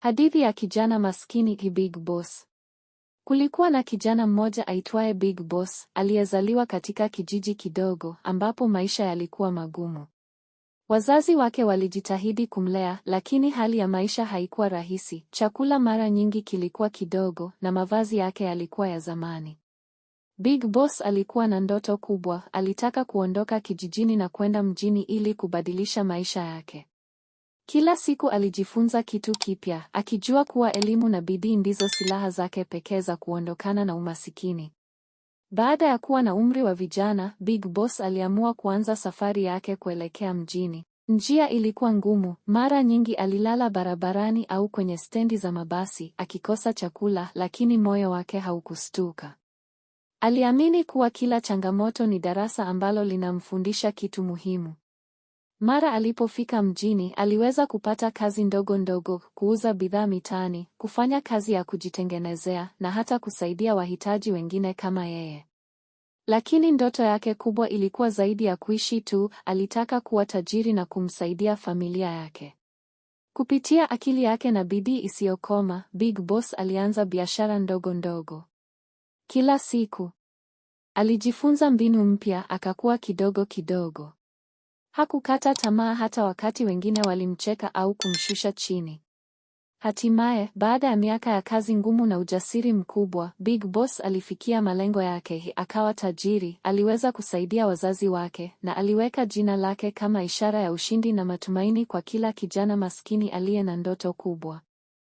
Hadithi ya kijana maskini Big Boss. Kulikuwa na kijana mmoja aitwaye Big Boss aliyezaliwa katika kijiji kidogo ambapo maisha yalikuwa magumu. Wazazi wake walijitahidi kumlea, lakini hali ya maisha haikuwa rahisi. Chakula mara nyingi kilikuwa kidogo na mavazi yake yalikuwa ya zamani. Big Boss alikuwa na ndoto kubwa, alitaka kuondoka kijijini na kwenda mjini ili kubadilisha maisha yake. Kila siku alijifunza kitu kipya, akijua kuwa elimu na bidii ndizo silaha zake pekee za kuondokana na umasikini. Baada ya kuwa na umri wa vijana, Big Boss aliamua kuanza safari yake kuelekea mjini. Njia ilikuwa ngumu, mara nyingi alilala barabarani au kwenye stendi za mabasi, akikosa chakula, lakini moyo wake haukustuka. Aliamini kuwa kila changamoto ni darasa ambalo linamfundisha kitu muhimu. Mara alipofika mjini, aliweza kupata kazi ndogo ndogo, kuuza bidhaa mitaani, kufanya kazi ya kujitengenezea na hata kusaidia wahitaji wengine kama yeye. Lakini ndoto yake kubwa ilikuwa zaidi ya kuishi tu, alitaka kuwa tajiri na kumsaidia familia yake. Kupitia akili yake na bidii isiyokoma, Big Boss alianza biashara ndogo ndogo. Kila siku alijifunza mbinu mpya, akakua kidogo kidogo. Hakukata tamaa hata wakati wengine walimcheka au kumshusha chini. Hatimaye, baada ya miaka ya kazi ngumu na ujasiri mkubwa, Big Boss alifikia malengo yake, akawa tajiri, aliweza kusaidia wazazi wake na aliweka jina lake kama ishara ya ushindi na matumaini kwa kila kijana maskini aliye na ndoto kubwa.